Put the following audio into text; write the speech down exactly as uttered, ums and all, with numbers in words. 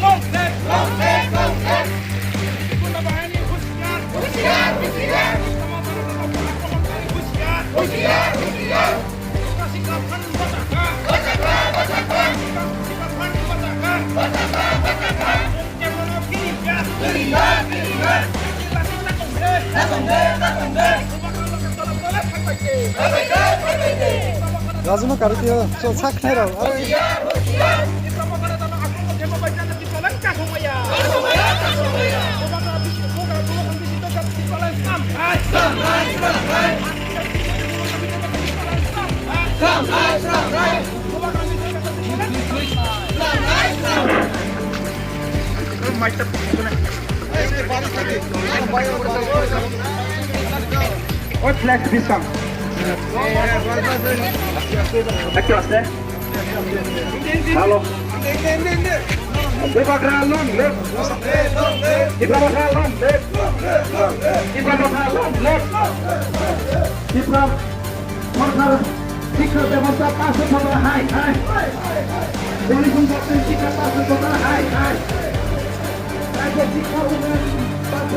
long live! Long live! Long live! Gunda bahini husiar! Husiar! Husiar! Islamo Bharat akromon kari husiar! Husiar! Husiar! Sikha phan bachakha! Bachakha! Bachakha! Sikha phan bachakha! Bachakha! Bachakha! Rajuma karwi twiyo, chwng sak khnai rw. Oi, flex biskang. Ekta ase. Hello. Tiprasa long live. Tiprasa long live. Tiprasa long live. Tipra Sorkar sikha bebosta pass khabar hai hai. Police sorkar sikha pass khabar hai hai. Rajya sikha unnayon pass